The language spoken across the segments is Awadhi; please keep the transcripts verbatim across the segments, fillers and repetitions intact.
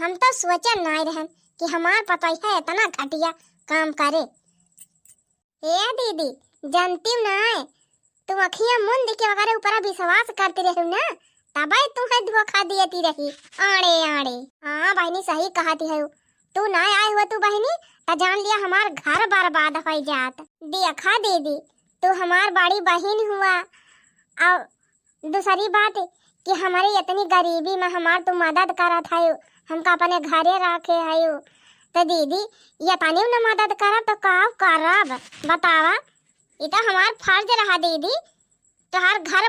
हम तो सोचे नाई रहन कि हमार पतोहिया इतना घटिया काम करे। ए दीदी, जानती हूँ ना, तुम अखियाँ मूंद के ओकरे ऊपर विश्वास करती रही ना, तबे तुम्हें धोखा देती रही। आड़े आड़े। हाँ बहिनी, सही कहती है। तू ना आए हुआ तू बहिनी, त जान लिया हमार घर बर्बाद हो जात। देखा दीदी, तू हमार बड़ी बहिन हुआ, और दूसरी बात कि हमारी इतनी गरीबी में हमार तू मदद करत है, हमका अपने घरे रखे है, तो दीदी, ये तनी न मदद करब तो का करब, बतावा? ये तो हमार फर्ज रहा दीदी, तोहार घर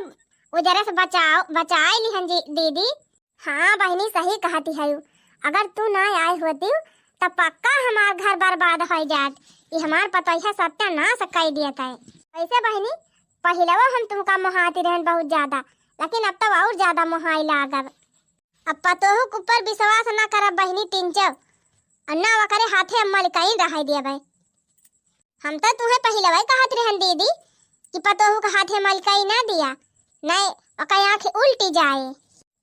उजरे से बचाओ, बचाए लिहन जी दीदी। हाँ बहिनी, सही कहती है, अगर तू ना आए होती त पक्का हमार घर बर्बाद हो जात। ये हमार पतोहिया सत्यानाश कर दिया था। वैसे बहिनी, पहले वो हम तुमका मोहाती रहन बहुत ज्यादा, लेकिन अब तो और ज्यादा मोहाई लागब। अब पतोहू के ऊपर विश्वास ना करब बहिनी टिंचो, और ना ओकरे हाथे हम मलकाइन रहाई देबै। हम तो तुम्हें पहले वही कहत रहन दीदी कि पतोहू के हाथे मलकाई ना दिया, नहीं ओकर आँख उल्टी जाए।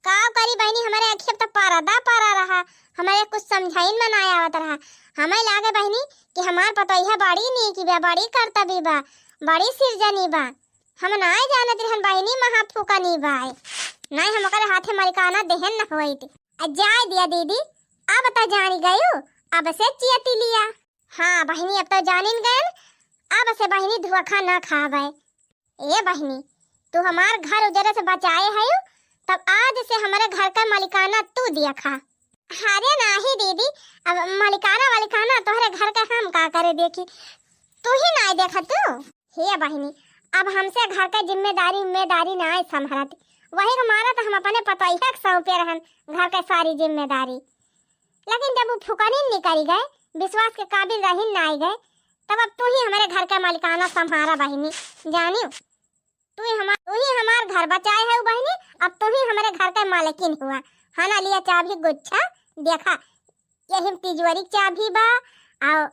का करी बहिनी, हमारे आँखी अब तो परदा परा रहा, हमारे कुछ समझाइन में ना आवत रहा। हमें लागे बहिनी कि हमार पतोहिया बड़ी नीक बा, बड़ी करतबी बा, बड़ी सिरजनी बा। हम नाय जानत रहन बहिनी, महा फूकनी बाय। नाय हम ओकरे हाथे मलिकाना देहन न होइत। आ जाय दिया दीदी, अब त जानी गयू, अब से चियती लिया। हाँ बहिनी, अब त जानिन गयन, अब से बहिनी धोखा न खाबे। ए बहिनी, तू हमार घर उजरे से बचाए हयू, तब आज से हमरे घर का मलिकाना तू दिया खा। अरे नाही दीदी, अब मलिकाना वलिकाना तोहरे घर का हम का करे देखी, तू ही नाय देखा तू। हे बहिनी, अब हमसे घर के जिम्मेदारी, जिम्मेदारी नाय संभरत। वही के मारे त हम अपने पतोहिया के सौंपे रहन घर के सारी जिम्मेदारी। लेकिन जब उ फुकनिन निकरी गए, विश्वास के काबिल रहिन नाय गए, तब अब तू ही हमरे घर के मालिकाना संभारा बहिनी, जानियो। तू ही हमार, तू ही हमार घर बचाए हयू बहिनी, अब तू ही हमरे घर के मालकिन हुआ। हना लिया चाभी गुच्छा, देखा, यही में तिजोरी के चाभी बा, और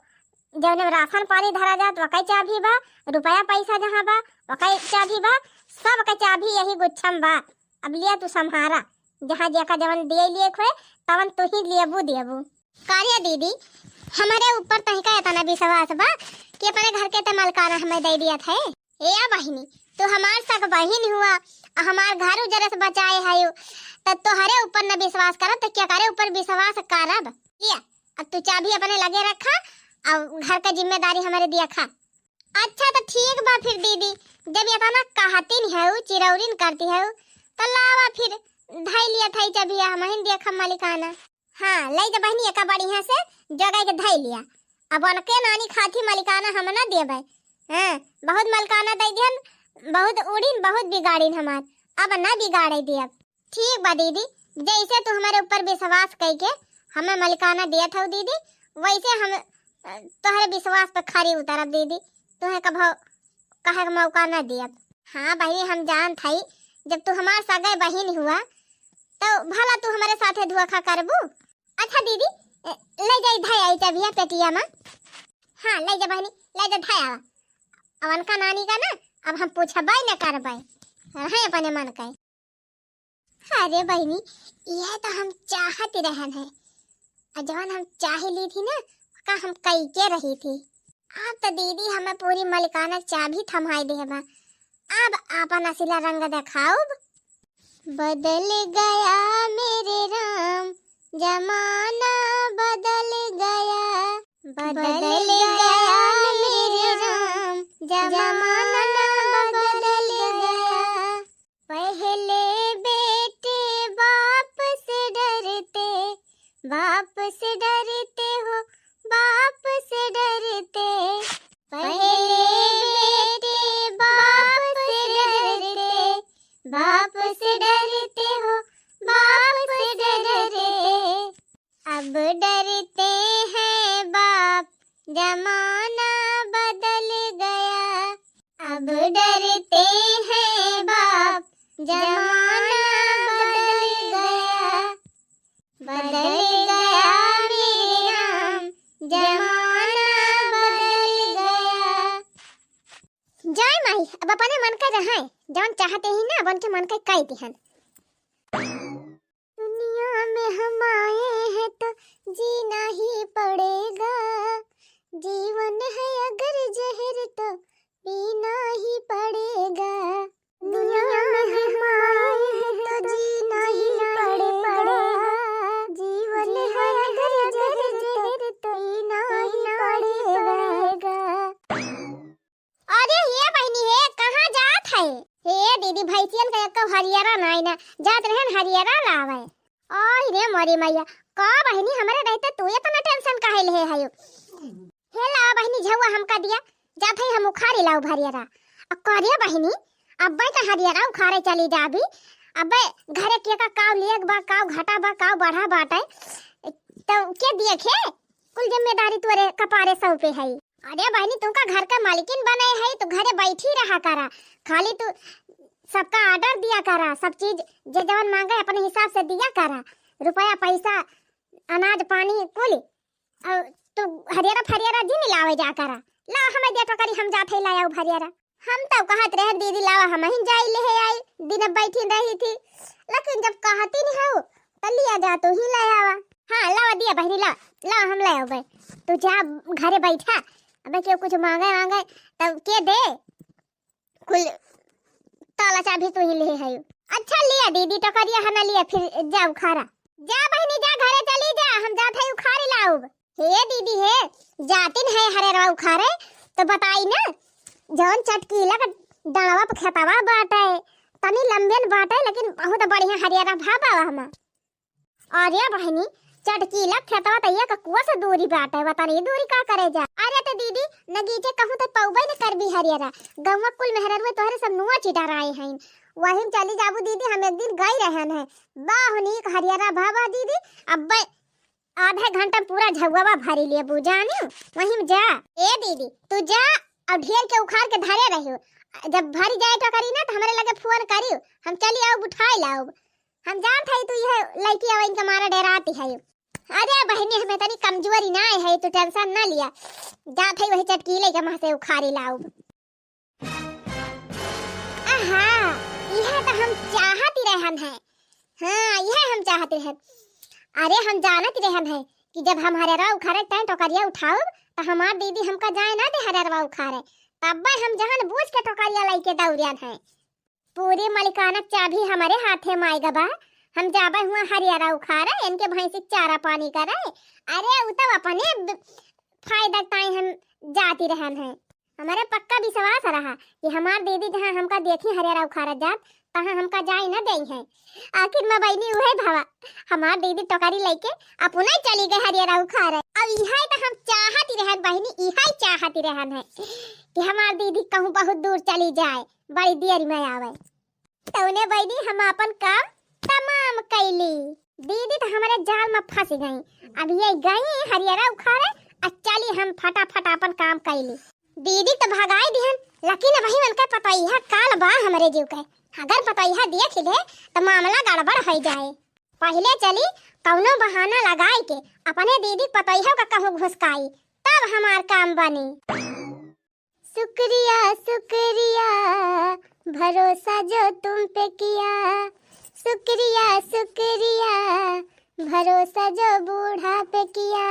जौने में राशन पानी धरा जात, वकै चाभी बा, रुपया पैसा जहाँ बा, वकै चाभी बा, सब के चाभी यही गुच्छा में बा। अब लिया तू संभारा, जहाँ जेका जवन दिए लिए खोए, तवन तू ही लेबू देबू। का रे दीदी, हमरे ऊपर तहिका इतना विश्वास बा कि अपने घर के त मलकाना हमें दे दिया था। ए या बहिनी, तू हमार सग बहिन हुआ, आ हमार घर उजरे से बचाए हयू, त तोहरे ऊपर न विश्वास करब, त केकरे ऊपर विश्वास करब? लिया, अब तू चाभी अपने लगे रखा, और घर का जिम्मेदारी हमरे दिया खा। अच्छा, त ठीक बा फिर दीदी, जब इतना कहतिन हयू, चिरौरिन करती हयू, त लावा फिर, धई लिया था ई चाभिया, हमहिन देखब मलिकाना। हाँ, लई जा बहिनी, एका बढ़िया से जोगाई के धई लिया। अब उनके नानी खाती मलिकाना हम ना देबै। हाँ, बहुत मलिकाना दे दिहन, बहुत उड़ीन, बहुत बिगाड़ीन हमार। अब ना बिगाड़े दियब। ठीक बा दीदी, जैसे तू हमारे ऊपर विश्वास कई के हमें मलिकाना दियत हऊ दीदी, वैसे हम, अ, तोहरे विश्वास पे खरी उतरब दीदी, तुहे कभो कहे के मौका ना दियब। हाँ बहिनी, हम जानत हई, जब तू हमार सगे बहिन हुआ, तो भला तू हमरे साथे धोखा करबू? अच्छा दीदी, ए, ले जाई धई आई चाभिया पेटिया में। हाँ, ले जा बहिनी, ले जा धई आवा। अब उनका नानी का ना, अब हम पूछबै न करबै, रहे अपने मन के। अरे बहिनी, यह तो हम चाहत रहन है, और जवन हम चाह ली थी ना, का हम कई के रही थी। अब तो दीदी हमें पूरी मलिकाना चाभी थमाई दे बा। अब आपन असला रंग देखाउब। बदल गया मेरे राम, जमाना बदल गया। बदल गया मेरे राम, जमाना बदल गया। पहले बेटे बाप से डरते, बाप से डरते हो, बाप से डरते। पहले बेटे बाप से डरते, बाप से डरते हो, बाप से डरते। अब डरते हैं बाप, जमाना बदल गया। अब डरते हैं बाप, जमाना बदल गया। बदल गया मेरे राम, जमाना बदल गया। जाए माई, अब अपने मन का रहाए, जौन चाहते ही ना, अब उनके मन का कई दिहन। दुनिया में हम आए हैं तो टेन हरियरा लावे। ओए रे मोरी मैया, का बहिनी, हमरे रहते तू इतना tension काहे लेहे हयो? हे लावा बहिनी, झउआ हमका दिया, जात हई हम उखारी लाउब हरियरा। अ का रे बहिनी, अब्बे त हरियरा उखारे चली जाबी, अब्बे घरे के का काव लेग बा, काव घाटा बा, काव बढ़ा बाटे, त के देखे? कुल जिम्मेदारी तोरे कपारे सौंपे हई। अरे बहिनी, तुमका घर का मालकिन बने हई, तू घरे बैठी रहा करा, खाली तू सबका order दिया करा, सब चीज जे जवन मांगे अपने हिसाब से दिया करा, रुपया पैसा, अनाज पानी कुल। और तू हरियरा फरियरा जिन लावे जा करा, ला हमें दे टोकरी, हम जात हई लाए आउब हरियरा। हम तो कहत रहे दीदी लावा हमहिन जाई लेहे आई, दिन बैठी रही थी, लेकिन जब कहती नहीं हो तो लिया जा तू ही ले आवा। हाँ लावा दिया बहिनी, ला, ला हम ले आउबे, तू जा घरे बैठा, अबे केहू कुछ मांगे मांगे तब के दे, कुल ताला चाभी तू ही लेहे हयो। अच्छा लिया दीदी टोकरिया हमें लिया, फिर जा उखारा। जा बहिनी जा, घरे चली जा, हम जात हई उखारी लाउब। हे दीदी हे, जातिन है हरियरवा उखारे, तो बताई ना, जौन चटकीला के डाँड़वा पे खेतवा बाटे, तनी लंबेन बाटे, लेकिन बहुत बढ़िया हरियरा भा बावा हमा। अरे बहिनी, चटकीला खेतवा त एक कोस दूरी बाटे, वतनी दूरी का करे जा। अरे त दीदी, नगीचे कहूँ त पौबे न करबी हरियरा, गौवा कुल मेहररुए तोहरे सब नुआ चिटराए हैं, वही में चली जाबू दीदी, हम एक दिन गई रहन है, बाह नीक हरियरा भा बा दीदी, अब्बे आधे घंटा में पूरा झउआ भरी लेबू, जानी, वहीं में जा। ए दीदी, तू जा, अब ढेर के उखार के धरे रहियो, जब भरी जाए टोकरी ना, तो हमरे लगे फोन करियो, हम चली आउब उठाई लाउब। हम जानत हई, तू यह लड़की अवैन के मारे डेराती है। अरे बहिनी, हमें तनी कमजोरी ना है, तू tension ना लिया, जात हई वही चटकीले के मुँह से उखारी लाउब। आहा, यह तो हम चाहत ही रहन है। हाँ, यह हम चाहत रहन। अरे, हम जानत रहन है कि जब हम हरियरवा उखारे टाइम टोकरिया उठाउब, तो हमार दीदी हमका जाए ना दे हरियरवा उखारे। तब्बे हम जहन बूझ के टोकरिया लइके दौड़ियन है। पूरी मलिकाना चाभी हमरे हाथे में आइगा बा। हम जाबे हुआ हरियरा उखारे, इनके भैंसी के चारा पानी करे। अरे, उ तब अपने ब-, फायदा ताई हम जाती रहन है। हमरे पक्का विश्वास रहा कि हमार दीदी जहाँ हमका देखी हरियरा उखारत जात, तहाँ हमका जाए न देई है। आखिर में बहिनी उहे भवा, हमार दीदी टोकरी लेके अपने चली गए हरियरा उखारे। अब इहे तो हम चाहती रहन बहिनी, इहे चाहती रहन है कि हमार दीदी कहूँ बहुत दूर चली जाए, बड़ी देर में आवे। तौने बहिनी हम आपन काम तमाम कैली। दीदी तो हमरे जाल में फंस गई। अब ये गई हरियरा उखारे, आ चली हम फटाफट आपन काम कैली। दीदी तो भगाई दिहन, लेकिन वही उनके पतोहिया काल बा हमरे जीव के। अगर पतोहिया देख ले तो मामला गड़बड़ हो जाए। पहले चली कौनो बहाना लगाई के अपने दीदी पतोहिया का कहूँ घुसकाई, तब हमार काम बनी। शुक्रिया, शुक्रिया, भरोसा जो तुम पे किया। शुक्रिया, शुक्रिया, भरोसा जो बूढ़ा पे किया।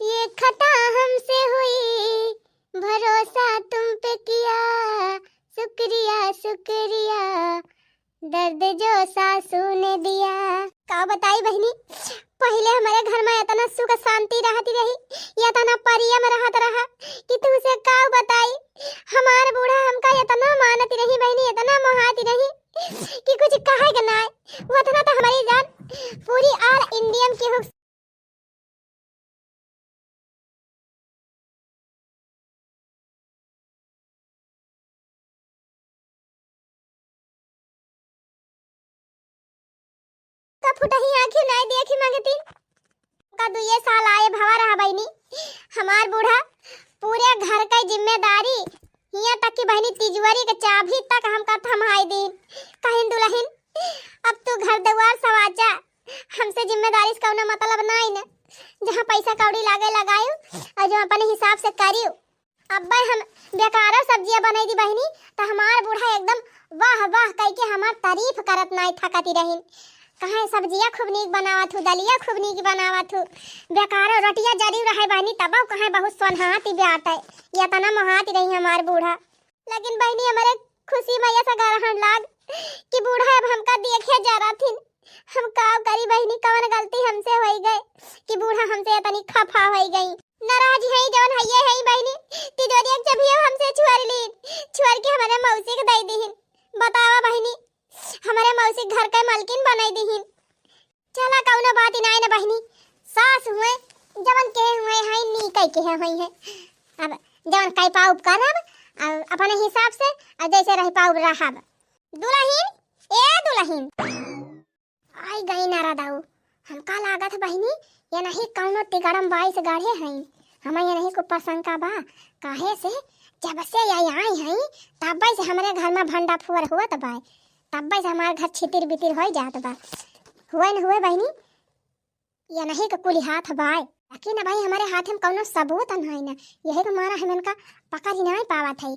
ये खता हमसे हुई, भरोसा तुम पे किया। शुक्रिया, शुक्रिया, दर्द जो सासू ने दिया। का बताई बहिनी, पहिले हमरे घर में इतना सुख शांति रहती रही, इतना परियम रहत रहा कि तुमसे का बताई। हमार बूढ़ा हमका इतना मानती रही बहिनी, इतना मोहाती रही कि कुछ कहे के नाय। वो इतना तो हमारी जान पूरी all India में केहू का फुटही आँखी नाय देखी मंगती। का दुइये साल आए भवा रहा बहिनी, हमार बूढ़ा पूरे घर का जिम्मेदारी, हियाँ तक कि बहिनी तिजोरी के चाभी तक हमका थमाई दीन। कहिन दुलहिन, अब तू घर दुआर सवाचा, हमसे जिम्मेदारी से कौनो मतलब नाई न। जहाँ पैसा कौड़ी लागे लगायु और जो अपने हिसाब से करियो। अब्बे हम बेकारो सब्जिया बनई दी बहिनी, त हमार बूढ़ा एकदम वाह वाह कह के हमार तारीफ करत नाई थकती रहिन। कहे सब्जिया खूब नीक बनावत हूँ, दलिया खूब नीक बनावत हूँ। बेकारो रोटिया जरी रहे बहिनी, तबो कहे बहुत सोन्हाती बाटे, इतना मोहाती रही हमार बूढ़ा। लेकिन बहिनी, हमरे खुशी में ऐसा ग्रहण लाग कि बूढ़ा अब हमका देखे जा रहथिन। हम का करी बहिनी, कवन गलती हमसे होई गए कि बूढ़ा हमसे इतनी खफा होई गई। नाराज है जवन हइये है बहिनी, तिजोरिया के चाबियो हमसे छुअर ली, छुअर के हमारे मौसी के दे दीहिन। बतावा बहिनी, हमरे मौसी घर के मलकिन बनाई दिहिन। चला, कउनो बात नाई न बहिनी, सास हुए, जवन के हुए हैं, नी कई के हुई है। अब जवन कई पाउब करब, अब अपने हिसाब से, अब जैसे रह पाउब रहब। दुलहिन, ए दुलहिन। आई गई नारा दाऊ। हमका लागत है बहिनी, ये नहीं कउनो तिगड़म बाई से गढ़े हैं। हमें ये नहीं को प्रशंका बा, काहे से जब से ये आई हैं, तब्बे से हमरे घर में भंडा फुअर हुअत बाय, तब्बे से हमार घर छितिर बितिर होई जात बा। हुए न हुए बहिनी, ये नहीं के कुली हाथ बाय, लेकिन अब भाई हमरे हाथ में कउनो सबूत नहीं ना, यही के मारा हम इनका पकड़ ही नहीं पावत है।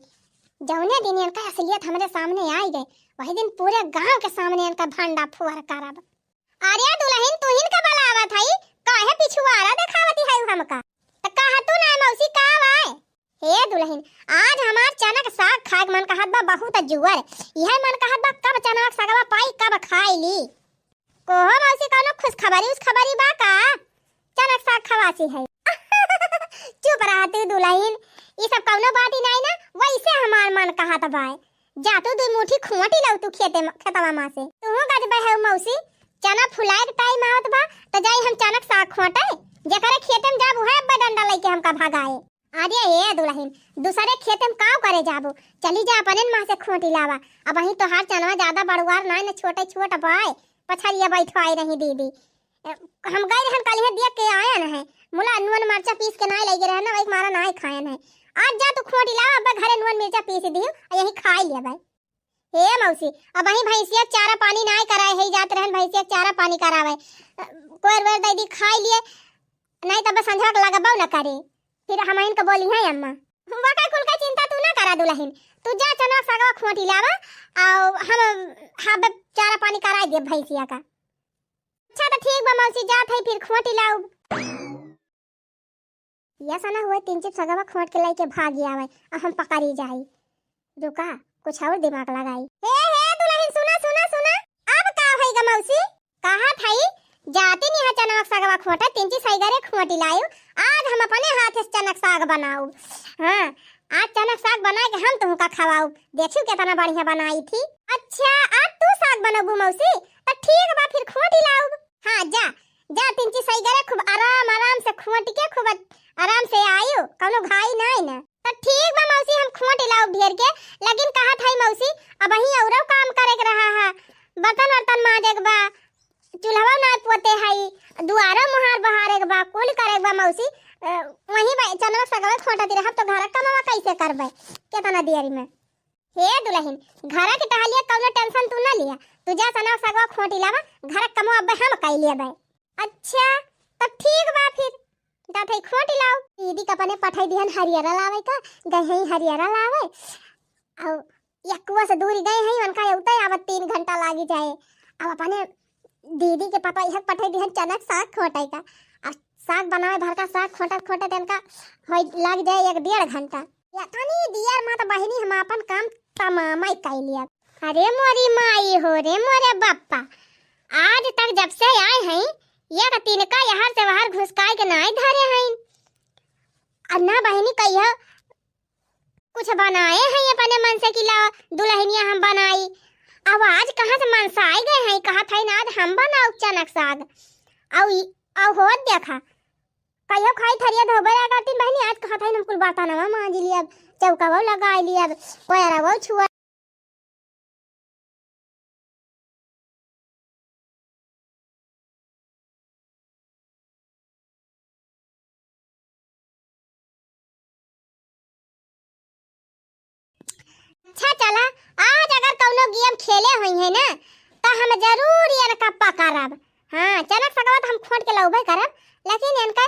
जौने दिन इनका असलियत हमरे सामने आई गए, वही दिन पूरे गांव के सामने इनका भंडा फुअर करब। अरे दुलहिन, तुहिन के बलावत हई, काहे पिछुआरा देखावती हई हमका? त कहा तू ना मौसी का बाय? हे दुलहिन, आज हमार चनक साग खाए के मन कहत बा बहुत जुअर। इहे मन कहत बा कब चनक सगवा पाई, कब खाई ली। कोहो मौसी, कउनो खुशखबरी उसखबरी बा का? चनक साग खवासी है। चुप रहा तू दुलहिन, ई सब कउनो बात ही नहीं ना, वैसे हमार मन कहत बाय। जा तू दुई मुट्ठी खुआटी लाऊ तू खेते म-, खेतवा मा से। तू गजबे है मौसी, चना फुलाए के टाइम आवत बा, त जाई हम चनक साग खोटे, जेकरे खेते में जाब उहे अब्बे डंडा लइके हमका भगाए। अरे ए दुलहिन, दूसरे खेते में काव करे जाबू? चली जा अपने मा से खोटी लावा। अब वहीं तोहार चनवा ज्यादा बड़ुआर नाई न, छोटे छोट बाय, पछरिया बैठवाई रही दीदी। ए, हम गए रहन कल देख के आयन है, मुला नून मरचा पीस के नाई लइके रहन ना, वही मारा नाई खायन है। आज जा तू खोटी लावा, अब्बे घरे नून मिर्चा पीस दियो, आ यही खाई लिया भाई। हे मौसी, अब वहीं भैंसिया के चारा पानी नाई कराए है, जात रहन भैंसिया के चारा पानी करावे। अ, कोयर वेर दे दी, खाई लिए, नहीं तब संझा के लगबो न करे। फिर हम इनके बोली है अम्मा, वका कुल का चिंता तू ना करा दुलहिन, तू जा चना सगवा खोटी लावा, और हम हाँ चारा पानी कराए दे भैंसिया का। अच्छा तो ठीक बा मौसी, जात है फिर खोटी लाऊ। या सना हुए तीन चिप सगवा खोट के लइके भागी आवे, आ हम पकड़ी जाई। रुका, कुछ और दिमाग लगाई। हे, हे, दुलहिन, सुना, सुना, सुना। अब का भई ग मौसी? कहा थई, जाती निहा चनवा सगवा खोटे, तीन चिप सैगरे खोटी लायू। आज हम अपने हाथ से चनक साग बनाऊ। हाँ, आज चनक साग बनाए के हम तुमका खवाऊ। देखियो कितना बढ़िया बनाई थी। अच्छा, आज तू साग बनबू मौसी? तो ठीक बा, फिर खोटी लाऊ। हाँ, जा, जा, तिनची सही करे, खूब आराम, आराम से खोट के खूब आराम से आयु, कौनो घाई नाई न। तो ठीक बा मौसी, हम खोट लाउब ढेर के, लेकिन कहत हई मौसी, अबहीं औरो काम करे के रहा है, बर्तन वर्तन माजे के बा, चूल्हवा ना पोते हई, दुआरो मुहार बहारे के बा, कुल करे के बा मौसी। अ, वहीं बा, चनवा सगवे खोटत रहब तो घर का कमवा कैसे करबे, केतना देर में? हे दुलहिन, घरा के टहलिया कौनो tension तू ना लिया, तू जा सना सगवा खोटी लावा, घर के कमो अब्बे हम कई लेबे। अच्छा, तब ठीक बा फिर, जात है खोटी लाओ। दीदी का अपने पठाई दिहन हरियरा लावे का, गए हैं हरियरा लावे, और यकुआ से दूरी गए हैं, उनका उतरे आवत तीन घंटा लागी जाए। अब अपने दीदी के पापा यह पठाई दिहन चनक साग खोटे का, और साग बनावे भर का साग खोटत खोटत इनका होई लाग जाए एक डेढ़ घंटा। या तनी दियर मात बहिनी हम आपन काम तमाम ही कई लिया। अरे मोरी माई हो रे मोरे बप्पा, आज तक जब से आए हैं, एक तिनका यहर से वहर घुसकाए के नाई धरे हैं। अन्ना बहिनी कहियो कुछ बनाए हैं अपने मन से कि ला दुलहिनिया हम बनाई। अब आज कहाँ से मनसाई गए हैं, कहत हैं आज हम बनाउब चनक साग। औ ई, औ होत देखा, कहियो खाई थरिया धोबे रह करतीन बहिनी, आज कहत हैं हम कुल बर्तनवा मांज लियब, चौकावा लगाई लियब, कोयरावा छुआ। अच्छा चला, आज अगर कौनो game खेले होइहैं ना, तो हम जरूर इनका पकड़ब। हाँ, चनक सगवा तो हम खोट के लउबे करब, लेकिन इनका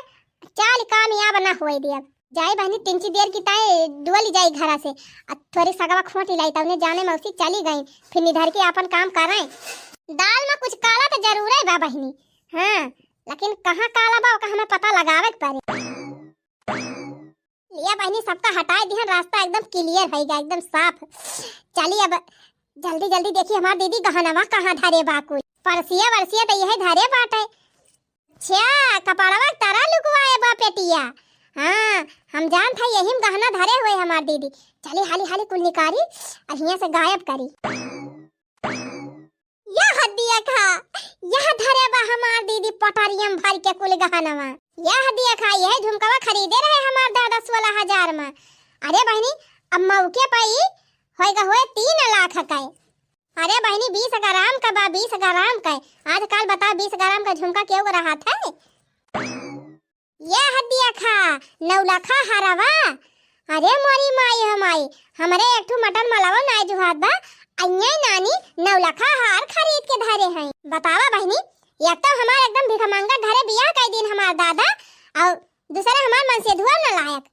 चाल कामयाब ना होए दियब। जाई बहनी, तिनची देर की ताई डुअली जाई घरा से, आ थोड़ी सगवा खोटी लाई, तउने जाने मौसी चली गई, फिर निधर के आपन काम करें। दाल में कुछ काला तो जरूरे बा बहनी, हाँ, लेकिन कहाँ काला बा, ओका हमें पता लगावे के पड़े। लिया बहनी, सबका हटाए दिहन, रास्ता एकदम clear होइगा, एकदम साफ। चली अब जल्दी जल्दी देखी हमार दीदी गहनवा कहाँ धरे बा कुल। पर्सिया वर्सिया तो यही धरे बाटे। अच्छा, कपड़वा तरा लुकवाए बा पेटिया। हाँ, हम जानत है यही में गहना धरे हुए हमार दीदी। चली हाली हाली कुल निकारी और हियाँ से गायब करी। देखा, यह धरे बा हमार दीदी पटरियम भर के कुल गहनवा। यह देखा, यह झुमकवा खरीदे रहे हमार दादा सोलह हजार में। अरे बहिनी, अब मौके पर ई होएगा होए तीन लाख का। अरे बहिनी, बीस ग्राम का बा, बीस ग्राम का। आजकल बताओ, बीस ग्राम का झुमका केहू के रहत है? यह देखा, नौलखा हरवा। अरे मोरी माई हो माई, हमरे एक ठो मटन मलावा नाई जुहात बा, अइये नानी नौलखा हार खरीद के धरे हैं। बतावा बहिनी, एक तो हमार एकदम भिखमंगा घरे बियाह कई दिन हमार दादा, और दूसरे हमार मनसेधुआ न लायक।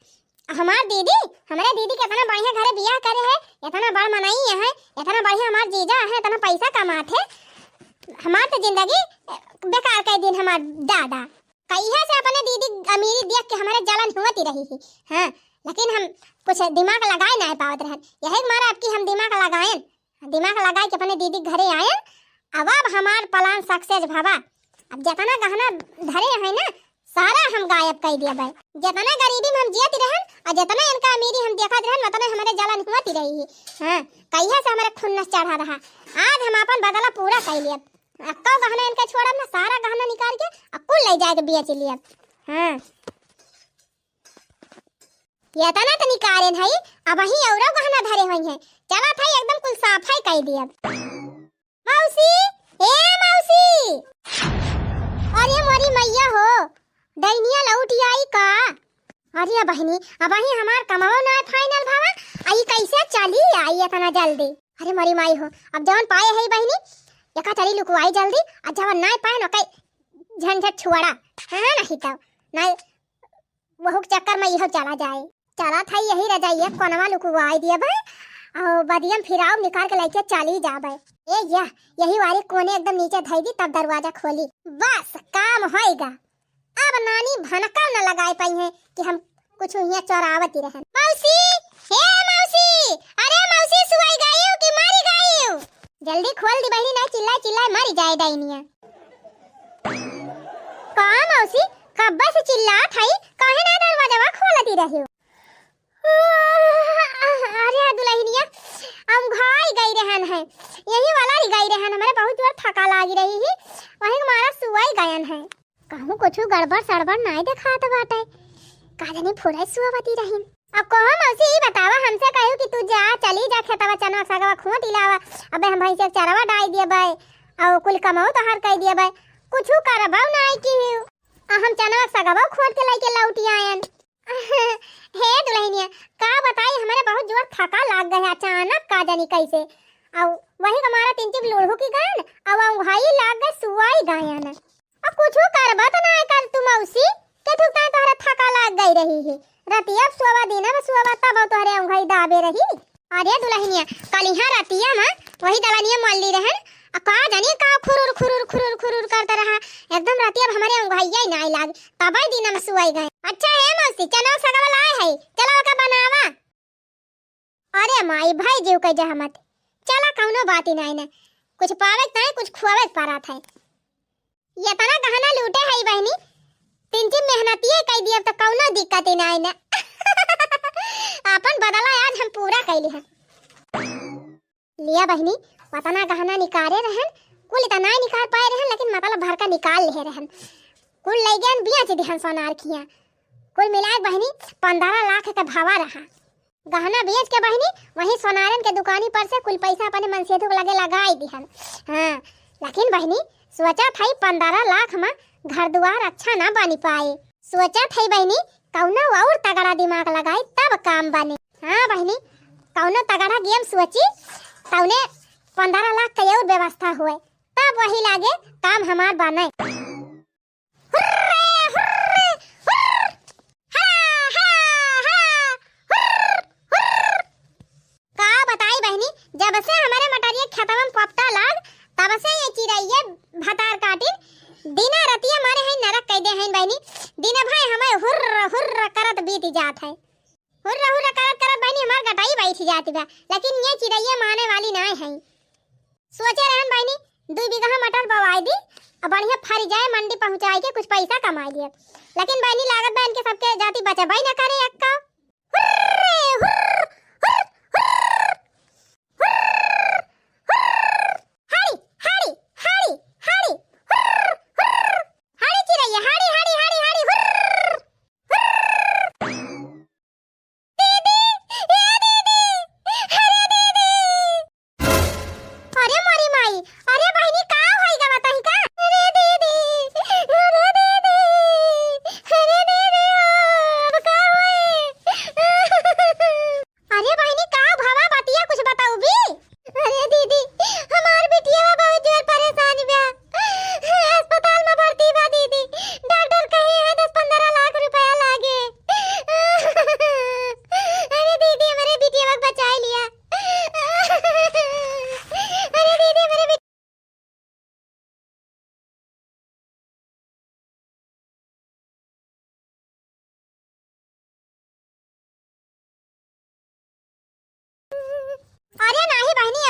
हमार दीदी, हमरे दीदी के इतना बढ़िया घरे बियाह करे है, इतना बड़ मनई है, इतना बढ़िया हमार जीजा है, इतना पैसा कमात है, हमार तो जिंदगी बेकार कई दिन हमार दादा। कहिया से अपने दीदी अमीरी देख के हमारे जलन हुवत ही रही ही। हाँ, लेकिन हम कुछ दिमाग लगाए ना पावत रहन। यही मारा अब की हम दिमाग लगाएन, दिमाग लगाए के अपने दीदी के घरे आएन। अब, अब हमार plan success भवा। अब जितना गहना धरे है ना, सारा हम गायब कर दिया भाई। जितना गरीबी में हम जियत रहन और जितना इनका अमीरी हम देखत रहन, उतना हमारे जलन हुवत ही रही ही। हाँ, कहिया से हमारे खुन्नस चढ़ा रहा। आज हम अपन बदला पूरा कर लिया। अक्को गहना इनका छोड़ब ना, सारा गहना निकाल के आ कुल ले जाके बेच लिया। हाँ, ये इतना तो निकालेन है, अब ही औरो गहना धरे हुई है। चला था एकदम कुल साफ है कह दिया। मौसी, ए मौसी, अरे मोरी मैया हो, डैनिया लौट आई का? अरे बहिनी, अब ही हमार कमाओ ना final भवा, आई कैसे चली आई इतना जल्दी? अरे मोरी माई हो, अब जवन पाए है बहिनी, एका चली लुकवाई जल्दी, आ जवन नाय पाए न ओके झंझट छुआड़ा। हाँ, नहीं तो नाय वहू के चक्कर में इहो चला जाए। चला था यही रजाइया कोनवा लुकवाई दिए बे, और बदियम फिराव निकाल के लेके चली जाबे। ए या, यही वाले कोने एकदम नीचे धई दी, तब दरवाजा खोली। बस काम होएगा। अब नानी भनका न लगाए पाई है कि हम कुछ हियाँ चोरावत ही रहन। मौसी, हे मौसी, अरे मौसी, सुआई गई हो कि मरी गई हो? जल्दी खोल दी बहिनी, नहीं चिल्लाए चिल्लाए मरी जाए डाइनिया। का मौसी, कब्बे से चिल्लात हई, काहे ना दरवाजवा खोलती रही हो? अरे दुलहिनिया, हम घाई गई रहन है, यही वाला ही गई रहन, हमारे बहुत जोर थका लागी रही ही, वही हमारा सुआई गयन है। कहूँ कुछ गड़बड़ सड़बड़ नाय देखात बाटे। का जानी फुरई सुअवती रहीन। अब कहो मौसी, ई बतावा, हमसे कहू कि तू जा, चली जा खेतवा, चनवा सगवा खोट इलावा। अबे हम भैंसे के चरवा डाई दिए बे, और कुल कमाऊ तोहार कई दिए बे। कुछ करबो नाय की, आ हम चनवा सगवा खोट के लेके लौटी आयन। हे दुलहिनिया, का बताई, हमारे बहुत जोर थका लाग गए है अचानक, का जानी कैसे। और वही हमारा तीन टिप लोढ़ू की गयन, और उंघाई लाग गए, सुआई गयन। अब कुछ करबा तो ना कर तू मौसी, के ठुकता तोहरा थका लाग गई रही है। रतिया अब सोवा, दिन अब सोवा, तब तोहरे उंघाई दाबे रही। अरे दुलहिनिया, कलिहा रतिया में वही दलनिया मल्ली रहन, आ का जानी का खुरुर, खुरुर, खुरुर, खुरुर करता रहा। एकदम रतिया अब हमारे उंघाइया ही नाई लाग, तबे दिन में सुआई गए। अच्छा हे मौसी, चना सगवा लाए है, चला ओका बनावा। अरे माई, भाई जीव के जहमत, चला कौनो बात ही नाई ना, कुछ पावे के ताई कुछ खुआवे के पड़त है। ये तना गहना लूटे है बहिनी, तीन दिन मेहनतिये कई दियब तो कौनो दिक्कत ही नाई ना। अपन बदला आज हम पूरा कैली है। लिया बहिनी, वतना गहना निकारे रहन, कुल इतना ही निकाल पाए रहन, लेकिन मतलब भर का निकाल ले रहन। कुल ले गए बेच दिहन सोनार खिया। कुल मिलाए बहिनी, पन्द्रह लाख के भावा रहा। गहना बेच के बहिनी, वहीं सोनारन के दुकानी पर से कुल पैसा अपने मनसेधु के लगे लगाई दिहन। हाँ, लेकिन बहिनी, सोचा था पन्द्रह लाख में घर दुआर अच्छा ना बनी पाए। सोचा था बहिनी, कौनो और तगड़ा दिमाग लगाई तब काम बने। हाँ बहिनी, कौनो तगड़ा गेम सोची, तौने पन्द्रह लाख के और व्यवस्था हुए, तब वही लागे काम हमार बने। हुर्रे, हुर्रे, हुर्र। हा, हा, हा, हुर्र, हुर्र। का बताई बहिनी, जब से हमारे मटरिया खेतवा में पपटा लाग, तब से ये चिरैये भतार काटिन दिना रतिया मारे हैं नरक कह दे हैं बहिनी। दिन भर हमें हुर्र, हुर्र करत बीत जात है। हुर्र हुर्र करत करत बहिनी हमार गटाई बैठ जात बा, लेकिन ये चिरैया माने वाली नाय है। सोचे रहन बहिनी, दुई बीघा मटर बवाई दी, अब बढ़िया फरी जाए, मंडी पहुँचाई के कुछ पैसा कमाई लिए, लेकिन बहिनी लागत बा इनके सबके जाति बचबई न करे एक्का। हुर्रे, हुर्र, हुर्र, हुर्र, हुर्र। हरी, हरी, हरी।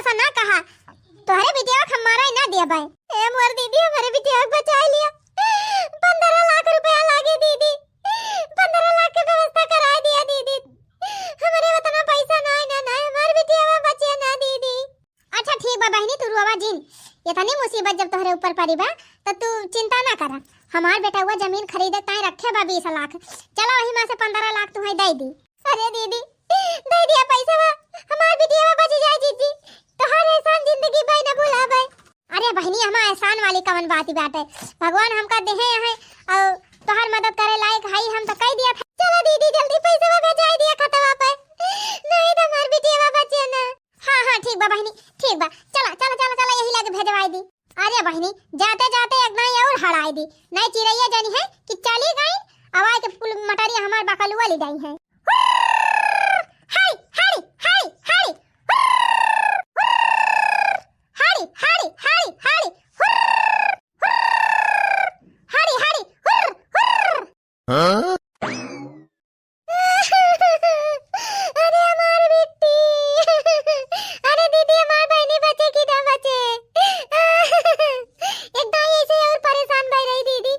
तो ना कहा, तोहरे बिटिया के हम मारे ना दिया भाई। ए मोर दीदी, हमरे बिटिया के बचाई लिया। पन्द्रह लाख रुपया लागे दीदी, पन्द्रह लाख के व्यवस्था करा दिया दीदी। हमरे उतना पैसा ना है, ना, ना, हमार बिटिया बचे ना दीदी। अच्छा ठीक बा बहिनी, तू रोवा जिन। इतनी मुसीबत जब तोहरे ऊपर पड़ी बा, तो तू चिंता ना करा। हमार बेटउआ जमीन खरीदे ताई रखे बा बीस लाख। चला वही में से पन्द्रह लाख तुहैं दे दी। अरे दीदी, दे दिया पैसा बा, हमार बिटिया बच जाए जीजी। तोहार एहसान जिंदगी भर न भुलाबे। अरे बहिनी, हमार एहसान वाली कवन बात बाटे? भगवान हमका देहे हैं और तोहार मदद करे लायक हई, हम तो कह दिया था। चला दीदी, जल्दी पैसा भेजाई दिया खतवा पे, नहीं तो हमार बिटिया बचे ना। हाँ, हाँ, ठीक बा बहिनी, ठीक बा। चला, चला, चला, चला, यही लगे भेजवाई दी। अरे बहिनी, जाते जाते एक दाई और हड़ाई दी, नहीं चिरैया जानी है कि चली गई, अब आए के फूल मटरिया हमार बकलुआ ले जाई है। हाय, हाय, हाय, हाय। हाय, हाय, हाय, हाय। हाय, हाय, हुर, हुर। हाँ? अरे हमार बिट्टी, अरे दीदी, हमार बहिनी बचे कि ना बचे? एक दाई ऐसे और परेशान भई रही दीदी,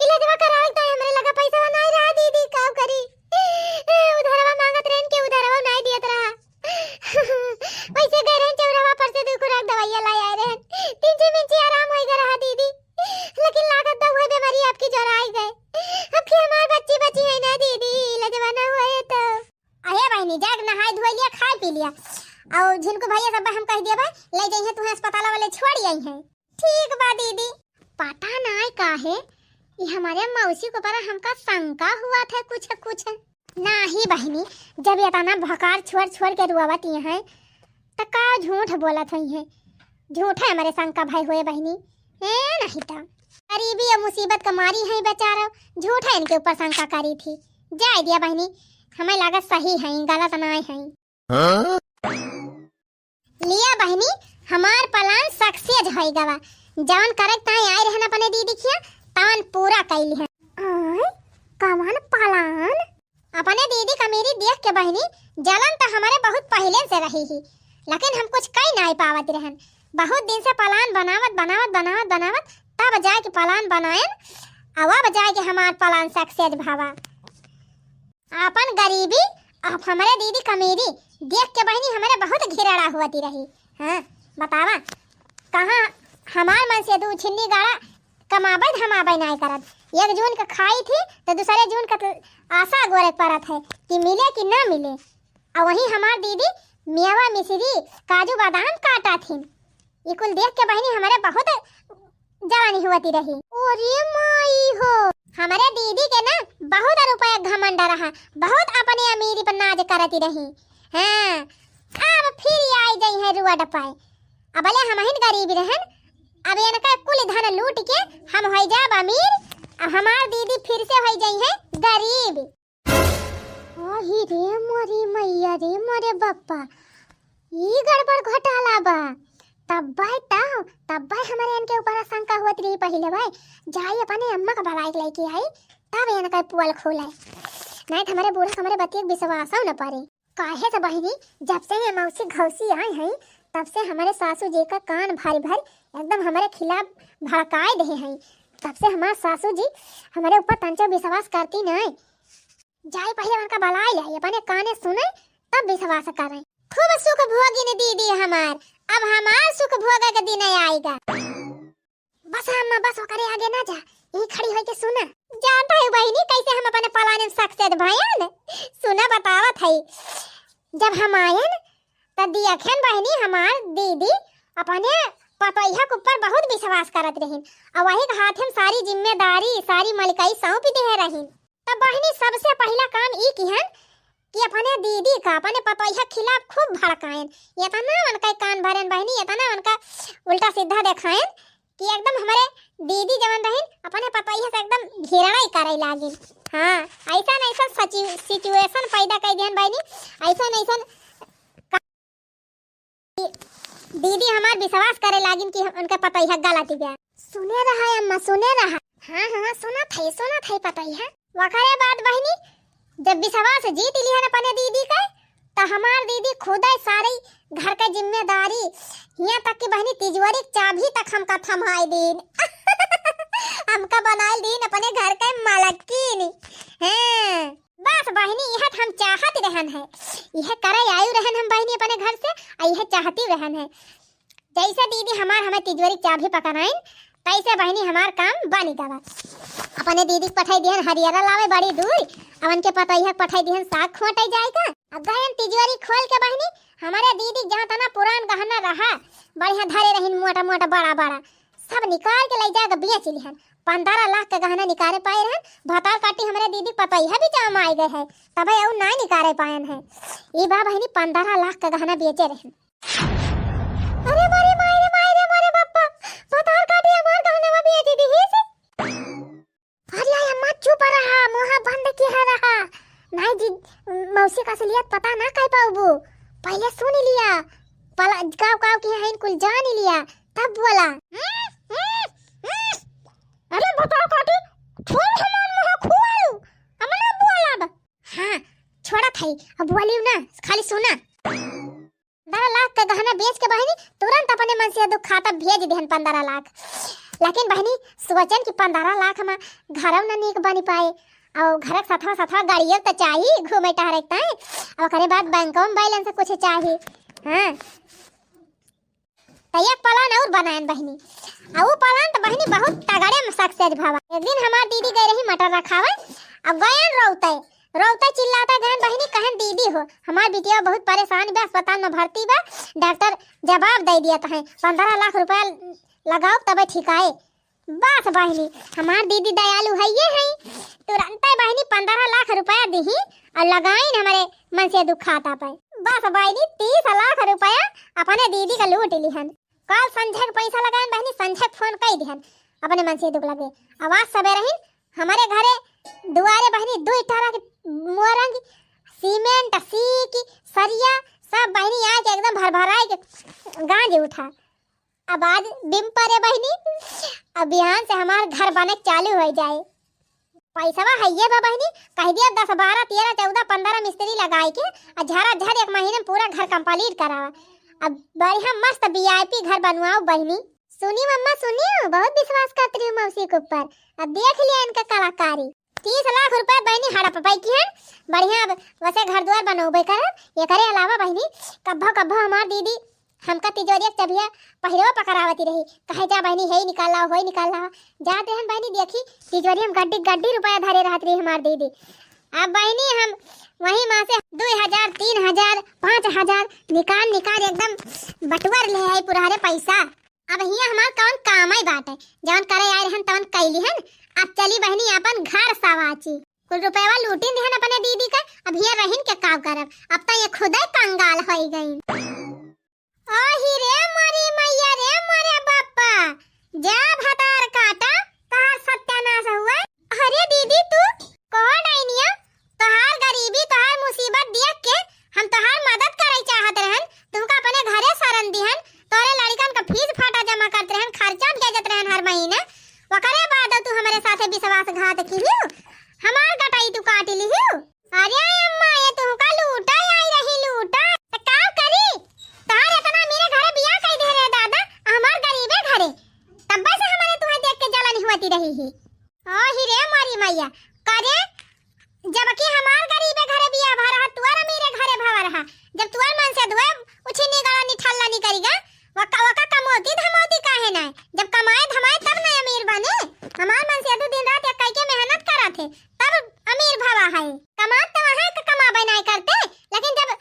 इलाजवा करावे के दाई हमरे लगा पैसा ना रहा दीदी, का करी? उधारवा मांगत रहन के उधारवा ना दियत रहा। वैसे गए रहन चौराहा पर से दू खुराक दवाइया लाए आए रहन, तिनची मिनची आराम होई गए रहा दीदी, लेकिन लागत बा उहे बीमारी आपकी जोराई गए। अब की हमार बच्ची बची है ना दीदी, लजवा ना होए तो। अहे बहिनी, जाग नहाए धोए लिया, खाए पी लिया, और झिनकू भैया सब हम कह दिया भाई, ले जाइए तुम्हें अस्पताल वाले छोड़ आई हैं। ठीक बा दीदी। पता नाय काहे ई हमरे मौसी के ऊपर हमका शंका हुआ था कुछ कुछ। नाही बहिनी, जब इतना भकार छोड़ छोड़ के रुआवत ही हैं, त का झूठ बोलत हुई हैं? झूठे हमरे शंका भय हुए बहिनी। ए नहीं त गरीबी और मुसीबत का मारी है बेचारा, झूठे इनके ऊपर शंका करी थी। जाए दिया बहिनी, हमें लागत सही है, गलत नाय है। हाँ? लिया बहिनी, हमार plan success होई गवा। जवन करे ताई आई रहन अपने दीदी खिया, तवन पूरा कैली है। आय, कवन plan? अपने दीदी का अमीरी देख के बहिनी, जलन त हमरे बहुत पहिले से रही ही, लेकिन हम कुछ कई नाई पावत रहन। बहुत दिन से plan बनावत, बनावत, बनावत, बनावत, तब जाए के plan बनायन, अब जाए के हमार plan success भवा। आपन गरीबी, आप हमरे दीदी क अमीरी देख के बहिनी हमरे बहुत घिराड़ा हुअती रही। हाँ, बतावा, कहाँ हमार मन से दू छिन्नी गाड़ा कमाबे धमाबे नाय करत। एक जून के खाई थी तो दूसरे जून के आशा गोरे परत है कि मिले कि ना मिले। और वहीं हमार दीदी मेवा मिश्री काजू बादाम काटा थी। ई कुल देख के बहिनी हमरे बहुत जवानी हुअती रही। अरे माई हो, हमरे दीदी के ना बहुत रुपया घमंड रहा, बहुत अपने अमीरी पर नाज करती रही। हाँ, अब फिर आई जाई है रोड पे। अबले हमहिन गरीब रहन, अब इनका कुल धन लूट के हम होई जाब अमीर, अब हमार दीदी फिर से होई जाई है गरीब। अही रे मोरी मैया रे मोरे बप्पा, ई गड़बड़ घोटाला बा। तब्बे त, तब्बे हमरे इनके ऊपर शंका होत रही पहिले भाई। जाई अपने अम्मा का बलाई के लेके आई, तब इनका पोल खोले। नहीं त हमरे बूढ़ा हमरे बतिया के विश्वास न पड़े। काहे से बहिनी, जब से ये मौसी घौसी आई हैं, तब से हमरे सासू जी का कान भरी भरी एकदम हमरे खिलाफ भड़काए दे हैं। तब से हमार सासू जी हमरे ऊपर तंचो विश्वास करती नहीं। जाई पहिले उनका बलाई आई, अपने काने सुने, तब विश्वास करें। खूब सुख भोगिन दीदी हमार, अब हमार सुख भोगे के दिन आएगा। बस अम्मा, बस ओकरे आगे ना जा, यहीं खड़ी होई के सुना। जानता है बहिनी, कैसे हम अपने plan success भयन? सुना, बतावत है। जब हम आयन, त दियखन बहिनी हमार दीदी अपने पतोहिया के ऊपर बहुत विश्वास करत रहिन, और वही के हाथ में सारी जिम्मेदारी, सारी मलिकाई सौंप दे रहिन। तब बहिनी सबसे पहिला काम ई किहन कि अपने दीदी का, अपने पतोहिया के खिलाफ खूब भड़कायन। इतना उनका कान भरन बहिनी, इतना उनका उल्टा सीधा देखायन कि एकदम हमरे दीदी जवन रहिन, अपने पतोहिया से एकदम घिरना ही करे लागिन। हाँ, ऐसा ऐसा सचि-, situation पैदा कर दिहन बहिनी, ऐसा ऐसा दीदी हमार विश्वास करे लागिन कि हम उनका पतोहिया गलत गया। सुने रहा अम्मा, सुने रहा। हाँ, हाँ, सुनत है, सुनत है पतोहिया। वकरे बाद बहिनी, जब विश्वास जीत लिहन अपने दीदी का, त हमार दीदी खुदै सारी घर कै जिम्मेदारी, हियाँ तक कि बहिनी तिजोरी कै चाभी तक हमका थमाइ दीन। हमका बनाइ दीन अपने घर कै मालकिन। हाँ, बस बहिनी, इहै त हम चाहत रहन है, इहै करै आयु रहन हम बहिनी अपने घर से, अउ इहै चाहती रहन है। जैसे दीदी हमार हमें तिजोरी कै चाभी पकड़ाइन, तैसे बहिनी हमार काम बनि गवा। अपने दीदी कै पठाइ दिहन हरियरा लावै बड़ी दूर, अउ उनके पतोहिया कै पठाइ दिहन साग खोंटै जाए का। अब गयन तिजोरी खोल के बहिनी, हमरे दीदी कै जहाँ तना पुरान गहना रहा, बढ़िया धरे रहिन मोटा मोटा बड़ा बड़ा, सब निकाल के लै जाके बेच लिहन। पन्द्रह लाख कै गहना निकारे पाए रहन, भतार काटी हमरे दीदी कै पतोहिया भी जाम आइ गए है, तबै अउ नाहीं निकारे पाएन है। ई बा बहिनी पन्द्रह लाख कै गहना बेचे रहन। अरे मोरे माई रे, माई रे, मोरे बाप्पा, भतार काटी हमार गहनवा बेच दिहिस। अरे आई अम्मा, चुप रहा, मुँह बंद किहा रहा। नाहीं जी, मौसी का असलियत पता ना कर पाउबू। पहिले सुनि लिया, पला गाँव गाँव की हैं, कुल जानि लिया, तब बोला। अरे भतार काटी, छोड़ हमार मुँह खुआलू, हम ना बोलब। हाँ, छोड़त है, अब बोलियो ना, खाली सुना। पन्द्रह लाख कै गहना बेच के बहिनी तुरंत अपने मनसेधु कै खाता भेज दिहन पन्द्रह लाख। लेकिन बहिनी सोचन कि पन्द्रह लाख मा घरौ न नीक बनि पाए, अउ घर कै सथवा सथवा गाड़ियो त चाही घूमै टहरै ताईं, अउ ओकरे बाद बैंकौ मा बैलेंस कुछ चाही। हाँ, त एक प्लान अउर बनाएन बहिनी, अउ ऊ प्लान त बहिनी बहुत तगड़े मा सक्सेस भवा। एक दिन हमार दीदी गए रही मटर रखावै, अब गयन रोवतै, रोवतै चिल्लातै गयन बहिनी, कहन दीदी हो, हमार बिटिया बहुत परेशान बा, अस्पताल मा भर्ती बा, डॉक्टर जवाब दै दिया तहैं पन्द्रह लाख रुपया लगाओ तबै ठिकाए। बस बहिनी, हमार दीदी दयालु हइये हैं, तुरंतै बहिनी पन्द्रह लाख रुपया दिही अउ लगाइन हमरे मनसेधु कै खाता पै। बस बहिनी तीस लाख रुपया अपने दीदी कै लूटि लिहन। काल संझक पैसा लगाइन बहिनी, संझक फोन कइ दिहन अपने मनसेधु कै लगे। अउ आज सबेरहिन हमरे घरे दुआरे बहिनी दुइ टरा कै मोरंग, सीमेंट, सीक, सरिया सब बहिनी आइके एकदम भरभराइके गाँज उठा। अब आज बिम परे बहिनी, अब बिहान से हमार घर बनै कै चालू होइ जाए। पैसवा हइये बा बहिनी, कहि दिया दस, बारह, तेरह, चौदह, पन्द्रह मिस्त्री लगाइके अउ झरा झर एक महीना मा पूरा घर complete करावा। अब बढ़िया मस्त VIP घर बनवाओ बहिनी। सुनियो अम्मा, सुनियो, बहुत विश्वास करती हूँ मौसी के ऊपर। अब देख लिया इनका कलाकारी। तीस लाख रुपया बहिनी हड़पबै किहन, बढ़िया अब वैसे घर दुआर बनौबै करब। एकरे अलावा बहिनी कब्भौ कब्भौ हमार दीदी हमका तिजोरिया कै चबिया पहिरवा पकड़ावती रही, कहे जा बहिनी, हेई निकाल लाओ, होई निकाल लाओ। जात रहन बहिनी देखी तिजोरिया मा गड्डी गड्डी रुपया धरे रहत रही हमार दीदी। अब बहिनी हम वही मा से दुइ हजार, तीन हजार, पाँच हजार निकाल निकाल एकदम बटुअर लेहे है पुरहरे पैसा। अब हियाँ हमार कवन कामै बाटै, जवन करै आए रहन तवन कइ लिहन। अब चली बहिनी आपन घर सवाची। कुल रुपयवा लूटिन दिहन अपने दीदी कै, अब हियाँ रहिन के काव करब, अब त ये खुदै कंगाल होइ गइन। आही रे मोरी मैया रे मोरे बाप्पा, जा भतार काटा, तोहार सत्यानाश हुआ। अरे दीदी तू कहो डाइनिया, तोहार गरीबी तोहार मुसीबत देख के हम तोहार मदद करै चाहत रहन, तुमका अपने घरे सरन दिहन, तोरे लड़िकन कै फीस फाटा जमा करत रहन, खर्चा भेजत रहन हर महीना, ओकरे बाद तू हमरे साथे विश्वासघात किहियो, हमार गटई तू काटि लिहियो। अरे अम्मा, ये तुहका लूटा आई रही, लूटा। त का करी? तोहार एतना अमीरे घरे बियाह कई दे रहे दादा, हमार गरीबे घरे। तब्बे से हमरे तुहे देख के जलन हुआती रही ही। ओ ही रे मोरी मैया, करे जबकि हमार गरीबे घरे बियाह भा रहा, तुअर अमीरे घरे भा रहा। जब तुअर मनसेधुए उछिन्नी गड़ा निठल्ला निकरी गा, वका, वका कमौती धमौती काहे नाय? जब कमाए धमाए तब न अमीर बने। हमार मनसेधु दिन रात एक कई के मेहनत करत है, तब अमीर भवा है। कमात त वहाँ के कमाबे नाय करते, लेकिन जब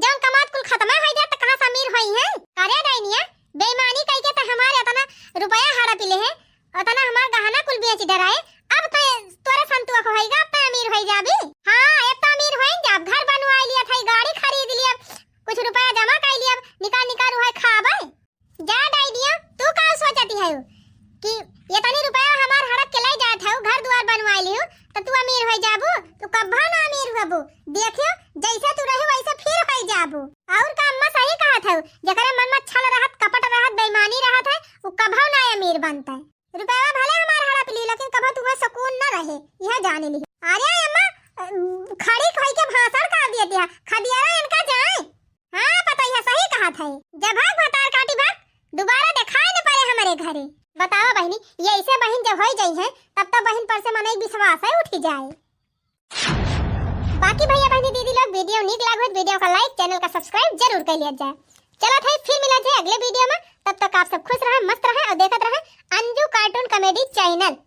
जौन कमात कुल खतमा होइ जात त कहाँ से अमीर होई हैं? अरे डाइनिया, बेईमानी कई के त हमार एतना रुपया हड़प ले है, ओतना हमार गहना कुल बेच डराए। अब त तोरे संतोष होइगा, अब त अमीर होइ जाबी। हाँ, अब त अमीर होइ जाब, घर बनवाइ लिया था, गाड़ी खरीद लिया, कुछ रुपया जमा कइ लिया, निकाल निकाल उहे खाबे। जा डाइनिया, तू का सोचती है कि एतनी रुपया हमार हड़प के लै जात है, घर दुआर बनवाइ लियो, त तू अमीर होइ जाबू? तू कब्बो ना अमीर होबू। देखियो, जैसे तू रहे वैसे फिर होइ जाबू। और का अम्मा सही कहत है, जेकरे मन में छल रहत, कपट रहत, बेईमानी रहत है, उ कब्बो ना अमीर बनते। रुपया भले हमार हड़प ली, लेकिन कबो तुहे सुकून न रहे, यह जान ली। अरे अम्मा, अम, खड़ी खोई के भाषण कर दिए दिया, खदियारा इनका बात है। जब भाग भतार काटी भाग, दोबारा देखाए न पड़े हमरे घरे। बतावा बहिनी, ये ऐसे बहिन जब होई जाई हैं, तब तो बहिन पर से मनई विश्वास है उठी जाए। बाकी भैया बहिनी दीदी लोग, video नीक लागत, video का like, channel का subscribe जरूर कर लिया जाए। चलत है, फिर मिला जाए अगले video में। तब तक आप सब खुश रहें, मस्त रहें और देखत रहें अंजू cartoon comedy channel।